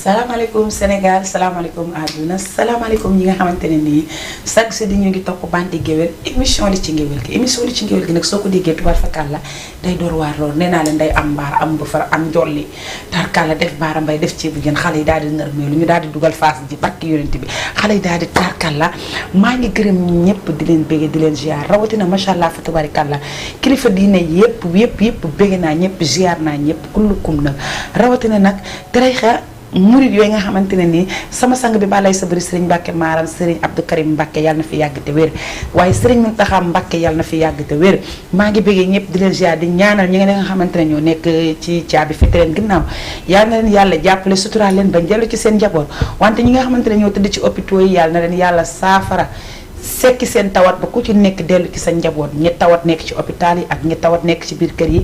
salaamaaleykum Sénégal salaamaaleykum àdduna salaamaaleykum ñi nga xamante ne nii chaque jour ñu ngi topp bandi géwél émission li ci ngéwél gi émission li ci ngéwél gi nag soo ko déggee tubaar fakal la day door waar lool nee naa leen day am mbaar am bu far am njolli tarkalla def baara mbay def ci bu gën xale yi daal di nërmeelu ñu daal di dugal face ji barki yonent bi xale yi daal di tarkalla maa ngi gërëm ñëpp di leen bége di leen ziar rawatina macha allah fa tabarikalla kilifa diine yëpp bége naa ñëpp ziar naa ñëpp kullukum nag rawatina nag tarixa murid yooyu nga xamante ne nii sama sang bi balay sa bëri Serigne Mbacke Maram Serigne Abdou Karim Mbacke yàlla na fi yàgg te wér waaye Serigne Mountakha Mbacke yàlla na fi yàgg te wér maa ngi bëggee ñëpp di leen ziar di ñaanal ñi nga xamante ne ñoo nekk ci caabi fete leen ginnaaw yàlla na leen yàlla jàppale suturaal leen bañ dellu ci seen njaboot wante ñi nga xamante ne ñoo tëdd ci hôpitaux yi yàlla na leen yàlla saafara sekki seen tawat ba ku ci nekk dellu ci sa njaboot ñi tawat nekk ci hôpital yi ak ñi tawat nekk ci biir kër yi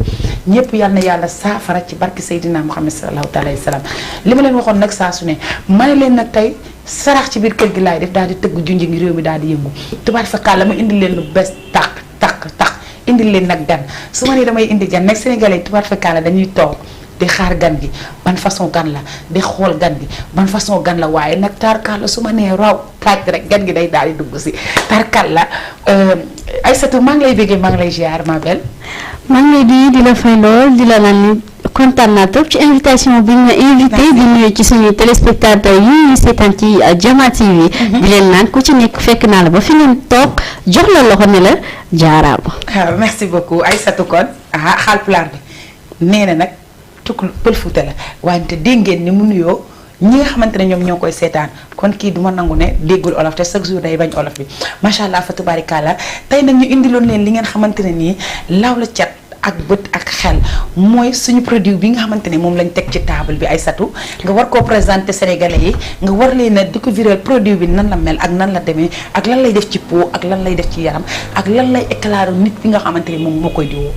ñëpp yal na yàlla saafara ci barki Seydina Muhammad sallallahu alayhi wa sallam li ma leen waxoon nag saa su ne ma ne leen nag tey sarax ci biir kër gi laay def daal di tëgg junj ngi réew mi daal di yëngu tubaab fa kàlla ma indil leen lu bees tax indil leen nag gan su ma nee damay indi gan nag sénégalais tubaab fa kàlla dañuy toog di xaar gan gi ban façon gan la di xool gan gi ban façon gan la waaye nag tarkal la su ma nee raw taaj rek gan gi day daal di dugg si tarkal la Aïssatou maa ngi lay béggee maa ngi lay ziar ma belle. maa ngi lay di la fay lool di la naan ni kontaan naa trop ci invitation bi ñu ma invité di nuyu ci suñuy téléspectateurs yi ñu seetaan ci Jama TV di leen naan ku ci nekk fekk naa la ba fi ngeen toog jox la loxo ne la jaaraama. merci beaucoup Aïssatou kon Haalpulaar bi nee na nag pël Fuuta la wante dégg ngeen ni mu nuyoo ñi nga xamante ne ñoom ñoo koy seetaan kon kii duma nangu ne déggul olof te chaque jour day bañ olof bi macha allah fa tubaarikàlla tey nag ñu indiloon leen li ngeen xamante ne nii law la cat ak bët ak xel mooy suñu produit bi nga xamante ne moom lañ teg ci table bi Aïssatou nga war koo présenter sénégalais yi nga war leen a découvrir produit bi nan la mel ak nan la demee ak lan lay def ci peau ak lan lay def ci yaram ak lan lay éclairer nit bi nga xamante ne moom moo koy diwoo.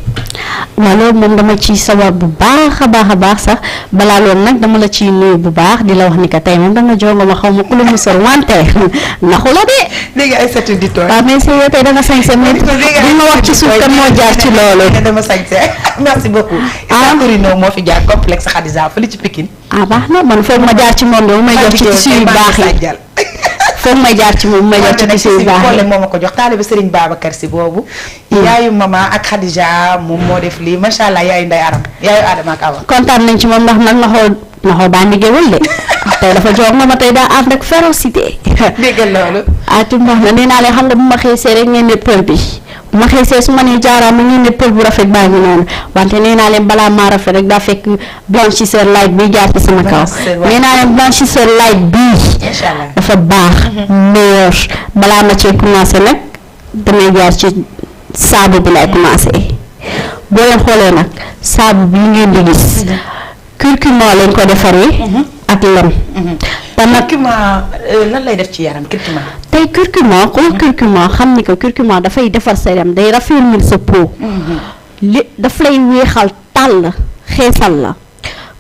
waaw loolu moom dama ci sawar bu baax a baax sax balaa loolu nag dama la ciy nuyu bu baax di la wax ni que tey moom danga jongo ma xaw ma ku la mu sor wante naxu la de. léegi Aïssatou di tooy. waaw mais c'est yow tey danga sañse mais di ma wax ci suuf kan moo jaar ci loolu. dama sañse merci beaucoup. Issa moo fi jaar complexe Khadija fële ci Pikine. baax na man foog ma jaar ci moom de may jox ci tissu yu baax yi. foog may jaar ci moom may jox ci tissu yu baax yi. moo ma ko jox taalibe Serigne Babacar si boobu. yaayu mama ak Khadija moom moo def lii macha allah yaayu Ndeye Aram yaayu Adama ak Awa. kontaan nañ ci moom ndax nag naxoo bandi géwël de tey dafa jox ma tey daa ànd ak férocité. déggal loolu. tumbax na nee naa leen xam nga bu ma xeesee rek ngeen ne pël bi bu ma xeesee su ma nee jaaraama ngeen ne pël bu rafet baa ngi noonu wante nee naa leen balaa maa rafet rek daa fekk blanchisseur light bi jaar ci sama kaw. nee naa leen blanchisseur light bii. incha allah dafa baax. meilleur balaa ma cee commencé nag damay jaar ci saabu bi lay commencé boo leen xoolee nag saabu bi ngeen di gis. curcuma lañ ko defaree. ak lem. te nag curcuma lan lay def ci yaram curcuma. tey curcuma xam ni que curcuma dafay defar sa yaram day raffermir sa peau. li daf lay weexal tàll xeesal la.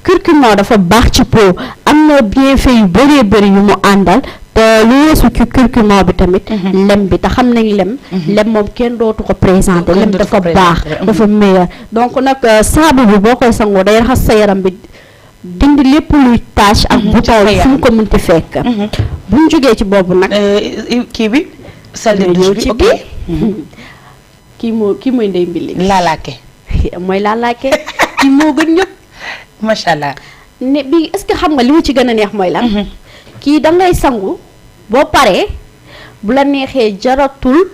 curcuma dafa baax ci peau am na bienfait yu bëree bëri yu mu àndal te lu weesu ci curcuma bi tamit. lem bi te xam nañ lem. lem moom kenn dootu ko présenté. lem dafa baax dafa meilleur donc nag saabu bi boo koy sangoo day raxas sa yaram bi. dindi lépp luy tache ak bouton fu mu ko mënti fekk. bu ñu jógee ci boobu nag. kii bi. salle de douche bi ok kii mooy ndey mbili. laalaake. mooy laalaake kii moo gën ñëpp. macha allah. ne bi est-ce que xam nga li mu ci gën a neex mooy lan. kii da ngay sangu boo paree bu la neexee jaratul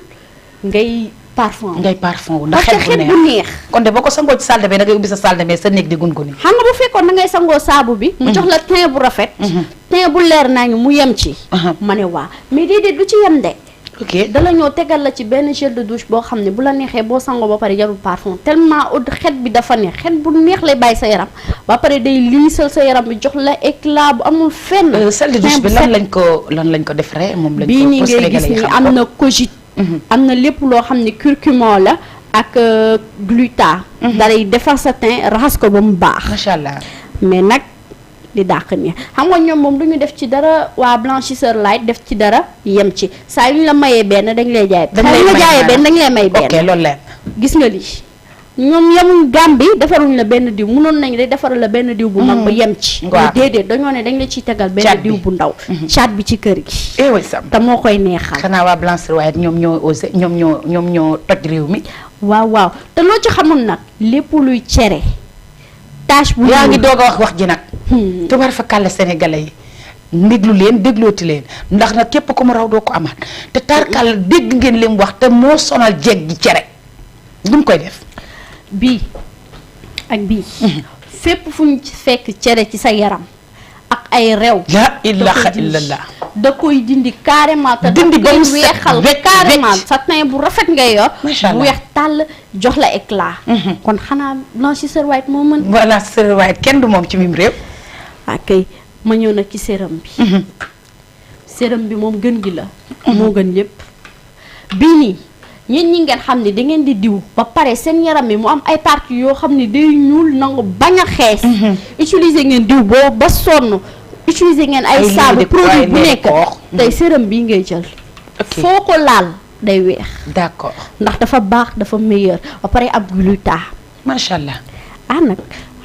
ngay. parfum ndax xet bu neex kon de boo ko sangoo ci salle de bain da ngay ubbi sa salle de bain sa néeg di gunguni. xam nga bu fekkoon da ngay sangoo saabu bi. mu jox la teint bu rafet. teint bu leer naa ngi mu yem ci. ma ne waa mais déedéet du ci yem de. ok dala ñoo tegal la ci benn gel de douche boo xam ne bu la neexee boo sangoo ba pare jarul parfum tellement xet bi dafa neex xet bu neex lay bàyyi sa yaram ba pare day liisal sa yaram bi jox la éclat bu amul fenn. salle de douche bi lan lañ ko defaree moom lañ ko. bii nii ngay gis ni am na cogite. am na lépp loo xam ne curcuma la ak gluta dalay defar sa teint raxas ko ba mu baax. macha allah. mais nag di dàq nii xam nga ñoom moom du ñu def ci dara waa blanchisseur light def ci dara yem ci saa yu ñu la mayee benn dañ lay jaay. dañ lay may benn. ok loolu leer. gis nga lii ñoom yemuñ Gàmbi defaruñ la benn diw mënoon nañ de defaral la benn diw bu mag ba yem ci. waaw déedéet dañoo ne dañ la ciy tegal benn diw bu ndaw. caat bi ci kër gi. eh oui Sam. te moo koy neexal. xanaa waa blanchisseur waaye ñoom ñoo osé ñoom ñoo toj réew mi. waaw te loo ci xamul nag lépp luy cere. tâche bu yaa ngi doog a wax ji nag. tubaar fa kàlla sénégalais yi ndéglu leen déglooti leen ndax nag képp ku mu raw doo ko amaat te tarkal dégg ngeen li mu wax te moo sonal jeeg gi cere lu mu koy def. bii ak bii. fépp fu ñu fekk cere ci sa yaram ak ay rew. la ilaha illallah. da koy dindi carrément. te dindi ba mu set weexal carrément sa teint bu rafet ngay yor. macha allah bu weex tàll jox la éclat. kon xanaa blanchisseur white moo mën. blanchisseur white kenn du moom ci mim réew. kay ma ñëw nag ci sérum bi. sérum bi moom gën gi la. moo gën lépp. bii nii ñi ngeen xam ne da ngeen di diw ba pare seen yaram bi mu am ay parties yoo xam ne day ñuul nangu bañ a xees. utiliser ngeen diw boobu ba sonn. utiliser ngeen ay saabu produit bu nekk tey sérum bii ngay jël. foo ko laal day weex. d'accord ndax dafa baax dafa meilleur ba pare ab gluta. macha allah. nag.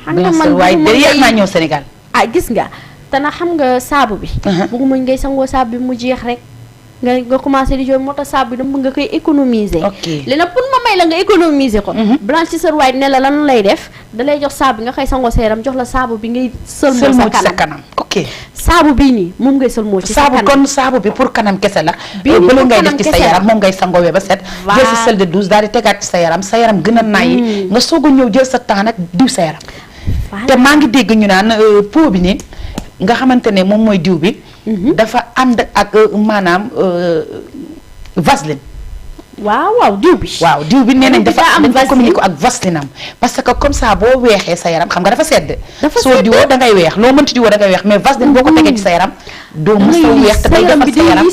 xam nga man waaye day yéex naa ñëw Sénégal. gis nga te na xam nga saabu bi. bëgguma ngay sangoo saabu bi mu jeex rek. nga commencé di jooy moo tax saabu bi dama nga koy économiser. léegi nag pour ma may la nga économiser ko. blanchisseur white ne la lan lay def da lay jox saabu bi nga koy sangoo sa yaram jox la saabu bi ngay. sëlmoo sa kanam ok. saabu bii nii moom ngay sëlmoo ci sa kanam. kon saabu bi pour kanam kese la. bii nii bële ngay def ci sa yaram moom ngay sangoowee ba set. voilà jël sa sel de douche daal di tegaat ci sa yaram gën a nayi. nga soog a ñëw jël sa temps nag diw sa yaram. te maa ngi dégg ñu naan pot bi nii nga xamante ne moom mooy diw bi. dafa ànd ak maanaam vaseline. waaw diw bi. waaw diw bi nee nañ dafa am dafa communiqué ak vaseline am parce que comme ça boo weexee sa yaram xam nga dafa sedd. soo diwoo da ngay weex loo mënti diwoo da ngay weex mais vaseline boo ko tegee ci sa yaram. doo mës a weex te day defar sa yaram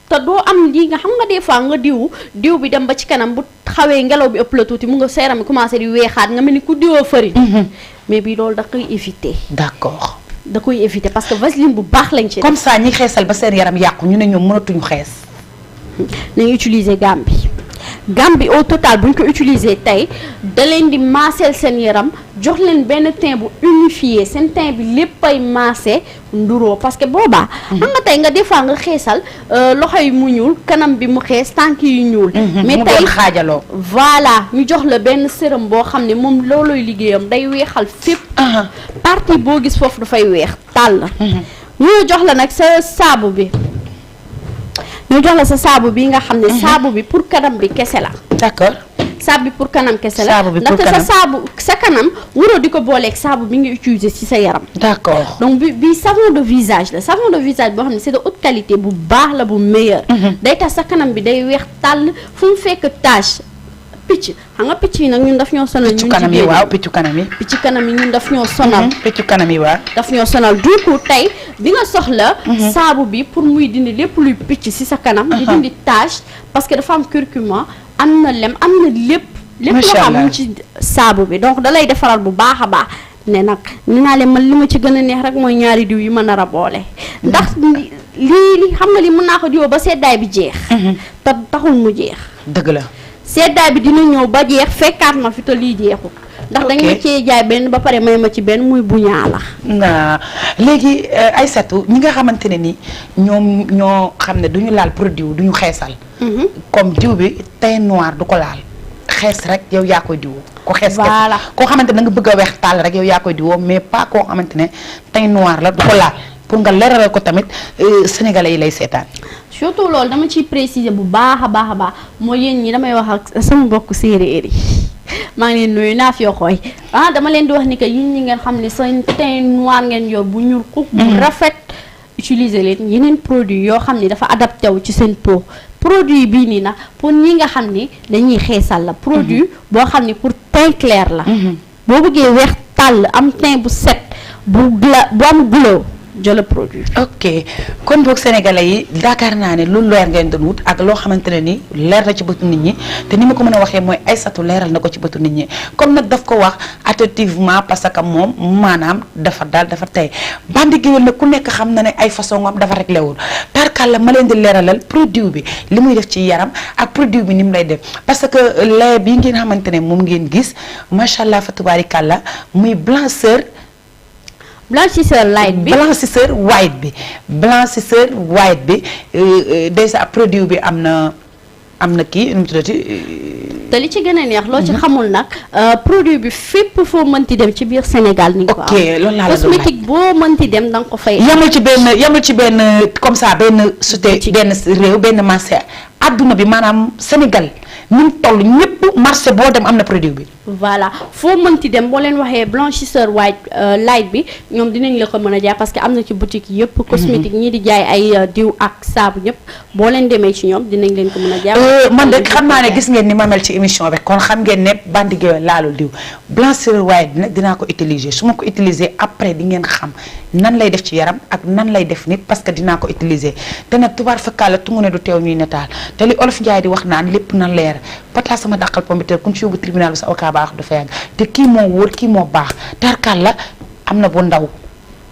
te doo am lii nga xam nga des fois nga diw bi dem ba ci kanam bu xawee ngelaw bi ëpp la tuuti mu nga sa yaram bi commencé di weexaat nga mel ni ku diwoo farine. mais bii loolu da koy éviter. d'accord. da koy éviter parce que vaseline bu baax lañ ci. comme ça ñi xeesal ba seen yaram yàqu ñu ne ñoom mënatuñu xees. nañu utiliser Gàmbi au total bu ñu ko utiliser tey da leen di maaseel seen yaram jox leen benn teint bu unifié seen teint bi léppay maase nduroo parce que boobaa. xam nga tey nga des fois nga xeesal loxo yi mu ñuul kanam bi mu xees tànk yu ñuul. mais mu tey doon xaajaloo. voilà ñu jox la benn sérum boo xam ne moom loolooy liggéeyam day weexal fépp. partie boo gis foofu dafay weex tàll. ñu jox la nag sa saabu bi. ñu jox la sa saabu bi nga xam ne saabu bi pour kanam bi kese la. d'accord. saabu bi pour kanam kese la. saabu bi pour ndaxte kanam sa saabu sa kanam waroo di ko booleeg saabu bi nga utiliser ci sa yaram. d'accord. donc bi savon de visage la savon de visage boo xam ne c'est de haute qualité bu baax la bu meilleur. day tax sa kanam bi day weex tàll fu mu fekk tache picc xam nga picc yi nag ñun daf ñoo sonal. piccu kanam yi waaw piccu kanam yi. picc kanam yi ñun daf ñoo sonal. piccu kanam yi waaw. daf ñoo sonal du coup tey bi nga soxla. saabu bi pour muy dindi lépp luy picc ci sa kanam. di dindi tache parce que dafa am curcuma am na lem am na lépp. lépp loo xam mu ci saabu bi donc da lay defaral bu baax a baax. ne nag nee naa leen man li ma ci gën a neex rek mooy ñaari diw yi ma nar a boole. ndax lii xam nga li mën naa ko diwoo ba seddaay bi jeex. te taxul mu jeex. dëgg la. seddaay bi dina ñëw ba jeex fekkaat ma fi te lii jeexul. ndax dañ ma cee jaay benn ba pare may ma ci benn muy buñaa la. léegi Aïssatou ñi nga xamante ne ni ñoom ñoo xam ne duñu laal produit duñu xeesal. comme diw bi teint noir du ko laal. xees rek yow yaa koy diwoo. ko xees voilà koo xamante ne da nga bëgg a weex tàll rek yow yaa koy diwoo mais pas koo xamante ne teint noir la du ko laal pour nga leeral ko tamit sénégalais yi lay seetaan. surtout loolu dama ciy préciser bu baax a baax mooy yéen ñi damay wax ak sama mbokk séeréer yi maa ngi leen nuyu naa fi xooy dama leen di wax ni que yéen ñi ngeen xam ne seen teint noir ngeen yor bu ñuul ko bu rafet utiliser leen yeneen produit yoo xam ne dafa adapté wu ci seen peau. produit bii nii nag pour ñi nga xam ni dañuy xeesal la produit boo xam ni pour teint clair la boo bëggee weex tàll am teint bu set bu am glow jël produit. ok kon boog sénégalais yi yaakaar naa ne lu leer ngeen doon wut ak loo xamante ne ni leer na ci bëtu nit ñi te ni ma ko mën a waxee mooy Aïssatou leeral na ko ci bëtu nit ñi comme nag daf ko wax attentivement parce que moom maanaam dafa daal dafa tey bandi géwél nag ku nekk xam na ne ay façon am dafa réglé wul tarkalla ma leen di leeralal produit bi li muy def ci yaram ak produit bi ni mu lay def parce que lait bi ngeen xamante ne moom ngeen gis macha allah fa tubaarikàlla muy blanchisseur light bi blanchisseur white bi déjà produit bi am na kii nu mu tuddati te li ci gën a neex loo ci xamul nag produit bi fépp foo mënti dem ci biir Sénégal ni nga ko am. ok loolu laa la doon cosmétique boo mënti dem da nga ko fay. yamul ci benn comme ça benn société benn réew benn marché adduna bi maanaam Sénégal ni mu toll ñëpp marché boo dem am na produit bi. voilà foo mënti dem boo leen waxee blanchisseur light bi ñoom dinañ la ko mën a jaay parce que am na ci boutique yëpp. cosmétique ñii di jaay ay diw ak saabu ñëpp boo leen demee ci ñoom dinañ leen ko mën a jaay. man de xam naa ne gis ngeen ni ma mel ci émission bi kon xam ngeen ne bandi géwél laalul diw blanchisseur white bi nag dinaa ko utiliser su ma ko utiliser après di ngeen xam nan lay def ci yaram ak nan lay def nit parce que dinaa ko utiliser te nag tubaar fakkaala tungu ne du teew ñuy netaal te li olof Njaay di wax naan lépp na leer pata sama dàqal pompiteur kun ci yóbbu tribunal bi sa avocat baax du fa yàgg te kii moo wóor kii moo baax tarkal la am na bu ndaw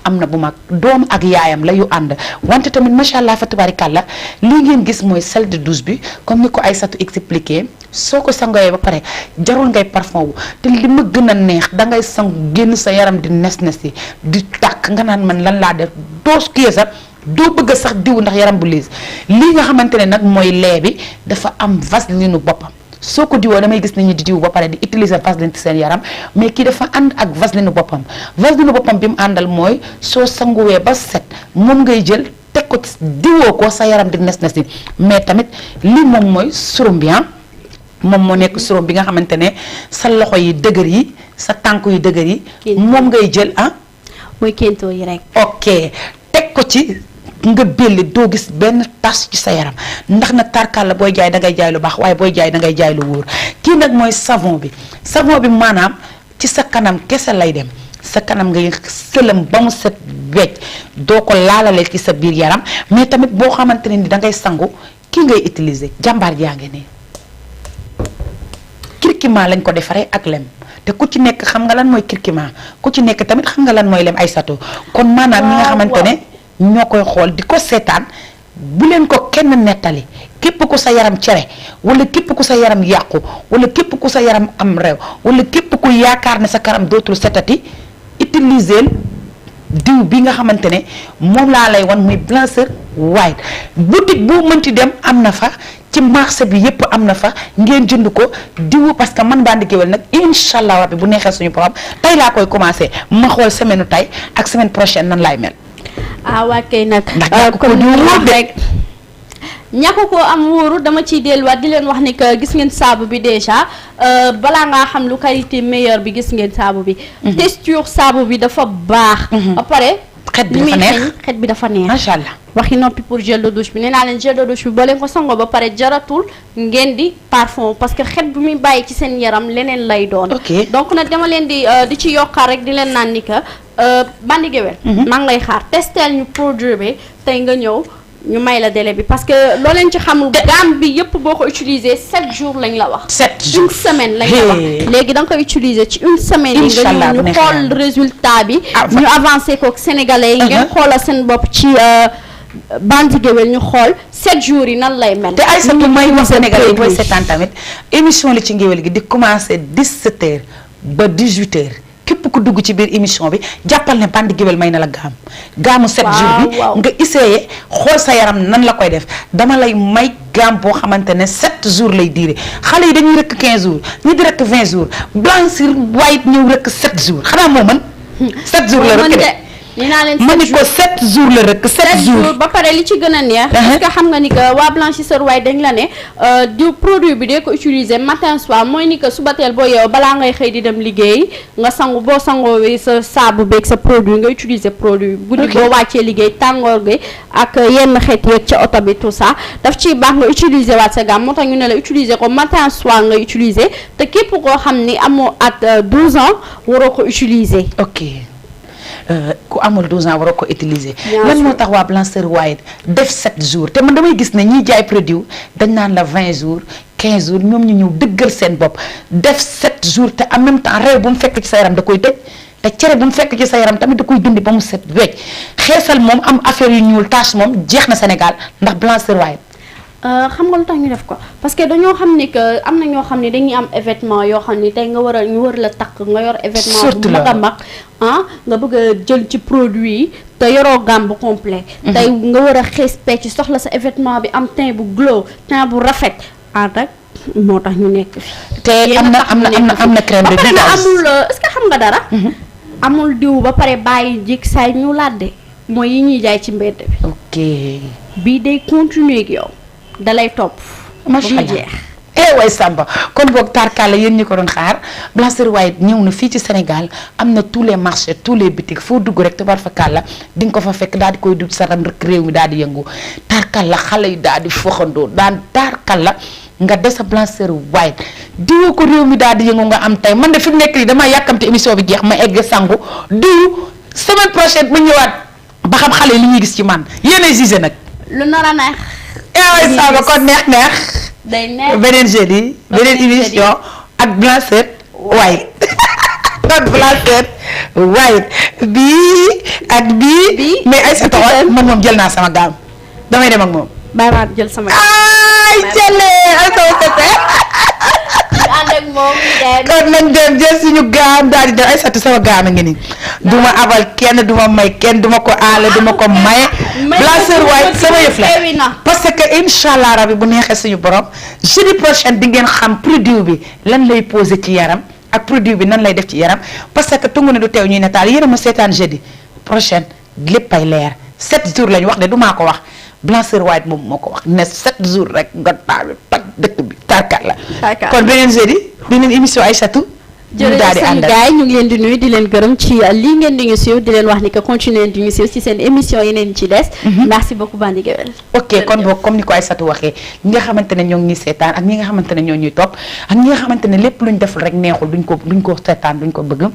am na bu mag doom ak yaayam la yu ànd wante tamit macha allah fa tabaarikàlla lii ngeen gis mooy sel de douche bi comme ni ko Aïssatou expliqué soo ko sangoyee ba pare jarul ngay parfum wu te li ma gën a neex dangay sangu génn sa yaram di nes yi di tàkk nga naan man lan laa def doo kii sax doo bëgg a sax diw ndax yaram bu liis lii nga xamante ne nag mooy lait bi dafa am vaseline boppam soo ko diwoo damay gis nañu di diw ba pare di utiliser vaseline ci seen yaram mais kii dafa ànd ak vaseline boppam bi mu àndal mooy soo sanguwee ba set moom ngay jël teg ko diwoo ko sa yaram di nes yi mais tamit lii moom mooy surum bi moom moo nekk surum bi nga xamante ne sa loxo yi dëgër yi sa tànk yu dëgër yi moom ngay jël mooy kéntoo yi rek ok teg ko ci nga belli doo gis benn tas ci sa yaram ndax nag tarkal la booy jaay da ngay jaay lu baax waaye booy jaay da ngay jaay lu wóor kii nag mooy savon bi maanaam ci sa kanam kese lay dem sa kanam ngay sëlëm ba mu set wecc doo ko laalalee ci sa biir yaram mais tamit boo xamante ne ni da ngay sangu kii ngay utiliser jàmbaar jaa ngi nii kirkima lañ ko defaree ak lem te ku ci nekk xam nga lan mooy kirkima ku ci nekk tamit xam nga lan mooy lem Aïssatou kon maanaam ñi nga xamante ne ñoo koy xool di ko seetaan bu leen ko kenn nettali képp ku sa yaram cere wala képp ku sa yaram yàqu wala képp ku sa yaram am réew wala képp ku yaakaar ne sa karam dootul setati utiliser diw bi nga xamante ne moom laa lay wan muy blanchisseur white boutique bu mënti dem am na fa ci marché bi yépp am na fa ngeen jënd ko diwu parce que man Bandi Gueweul nag incha allah rabbi bu neexee suñu borom tey laa koy commencé ma xool semaine tey ak semaine prochaine nan laay mel. waa kay nag kon ñu wóor rek ñàkk koo am wóoru dama ciy delluwaat di leen wax ni que gis ngeen saabu bi déjà balaa ngaa xam lu qualité meilleure bi gis ngeen saabu bi texture saabu bi dafa baax ba pare xet bi dafa neex xet bi dafa neex macha allah waxi noppi pour gel de douche bi nee naa leen gel de douche bi boo leen ko sangoo ba pare jaratul ngeen di parfum parce que xet bi muy bàyyi ci seen yaram leneen lay doon donc nag dama leen di ci yokkaat rek di leen naan ni que Bandi Gueweul maa ngi lay xaar testeel ñu produit bi tey nga ñëw ñu may la délai bi parce que loo leen ci xamul gamme bi yëpp boo ko utiliser 7 jours lañ la wax 7 jours une semaine lañ la wax léegi da nga koy utiliser ci une semaine yi nga ñëw ñu xool résultat bi ñu avancé ko sénégalais yi ngeen xoolal seen bopp ci Bandi Gueweul ñu xool 7 jours yi nan lay mel te Aïssatou may wax sénégalais yi booy seetaan tamit émission li ci ngéwél gi di commencé 17h ba 18h képp ku dugg ci biir émission bi jàppal ne Bandi Gueweul may na la gaamu 7 jours bi nga essayé xool sa yaram nan la koy def dama lay may gaam boo xamante ne 7 jours lay diire xale yi dañuy rëkk 15 jours ñi di rëkk 20 jours blanchir white ñëw rëkk 7 jours xanaa moo mën 7 jours la rëkk de nee naa leen ma ni ko 7 jours la rek 7 jours ba pare li ci gën a neex parce que xam nga ni que waa blanchisseur white dañ la ne diw produit bi dee ko utiliser matin soir mooy ni que suba teel boo yeew balaa ngay xëy di dem liggéey nga sangu boo sangoo sa saabu beeg sa produit nga utiliser produit guddi boo wàccee liggéey tàngoor gi ak yenn xeet yeeg ca oto bi tout ça daf ciy baax nga utiliser waat sa gamme moo tax ñu ne la utiliser ko matin soir nga utiliser te képp koo xam ni amoo at 12 ans waroo ko utiliser. ok ku amul 12 ans waroo ko utiliser. lan moo tax waa Blancheur White def 7 jours te man damay gis ne ñiy jaay produit dañ naan la 20 jours 15 jours ñoom ñu ñëw dëggal seen bopp def 7 jours te en même temps réew bu mu fekk ci sa yaram da koy tëj te cere bu mu fekk ci sa yaram tamit da koy dindi ba mu set wecc xeesal moom am affaire yu ñuul tache moom jeex na Sénégal ndax Blancheur White. xam nga lu tax ñu def ko parce que dañoo xam ni que am na ñoo xam ne dañuy am événement yoo xam ni tey nga war a ñu war la takk nga yor événement bu mag a mag nga bëgg a jël ci produit yi te yoroo gamme bu complet tey nga war a xees pecc soxla sa événement bi am teint bu glow teint bu rafet rek moo tax ñu nekk fi te am na crème de visage amul est-ce que xam nga dara amul diw ba pare bàyyi jik saay ñu ladde mooy yi ñuy jaay ci mbedd bi ok bii day continuer ak yow dalay topp macha allah jeex way Samba kon boog tarkala yéen ñi ko doon xaar Blancheur White ñëw na fii ci Sénégal am na tous les marchés tous les boutiques foo dugg rek tubaar fa kàlla di nga ko fa fekk daal di koy dugg sa ram rek réew mi daal di yëngu tarkala xale yi daal di foxandoo daan tarkala nga des sa Blancheur White diwoo ko réew mi daal di yëngu nga am tey man de fi mu nekk nii damaa yàkkamte émission bi jeex ma egg sangu diw semaine prochaine ma ñëwaat ba xam xale yi li ñuy gis ci man yéen a gisé nag. lu nar a neex. way Samba kon neex. day neex beneen jeudi beneen émission ak Blancheur White kon Blancheur White bii ak bii mais ay sa taxaw man moom jël naa sama gaam damay dem ak moom. bàyyi ma jël sama gaam. ay jëlee ay sama tete. ànd ak moom kon nañ dem jël suñu gaam daal di dem ay satu sama gaam a ngi nii duma abal kenn duma may kenn duma ko aale duma ko maye Blancheur White sama yëf la parce que inshallah rabbi bu neexee suñu borom jeudi prochain di ngeen xam produit bi lan lay posé ci yaram ak produit bi nan lay def ci yaram parce que tungu ne du teew ñuy nataal yéen a ma seetaan jeudi prochain léppay leer 7 jours lañu wax de du maa ko wax Blancheur White moom moo ko wax ne 7 jours rek nga taal toj dëkk bi tarkat la kon beneen jeudi beneen émission Aïssatou jërëjëf seen gars yi ñu ngi leen di nuyu di leen gërëm ci lii ngeen di ñu siiw di leen wax ni que continuer di ñu siiw ci seen émission yeneen ci des merci beaucoup Bandi Guewel ok kon boog comme ni ko Aïssatou waxee ñi nga xamante ne ñoo ngi ñuy seetaan ak ñi nga xamante ne ñoo ñuy topp ak ñi nga xamante ne lépp luñ deful rek neexul duñ ko seetaan duñ ko bëgg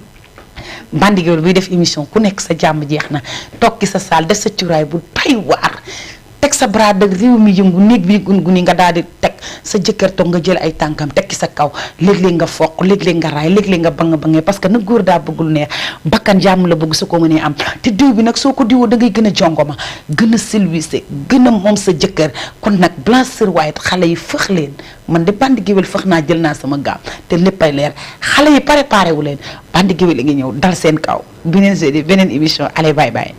Bandi Guewel buy def émission ku nekk sa jàmm jeex na toog ki sa saal def sa cuuraay bu tay waar teg sa bras de réew mi yëngu néeg bi gun nga daal di teg sa jëkkër toog nga jël ay tànkam teg ci sa kaw léeg-léeg nga foq léeg-léeg nga raay léeg-léeg nga bangee parce que nag góor daa bëggul neex bakkan jàmm la bëgg su ko mënee am te diw bi nag soo ko diwoo da ngay gën a jongoma gën a silwise gën a moom sa jëkkër kon nag Blancheur White xale yi fëx leen man de Bandi Guewel fëx naa jël naa sama gaam te léppay leer xale yi préparé wu leen Bandi Guewel a ngi ñëw dal seen kaw beneen jeudi beneen émission allez bye bye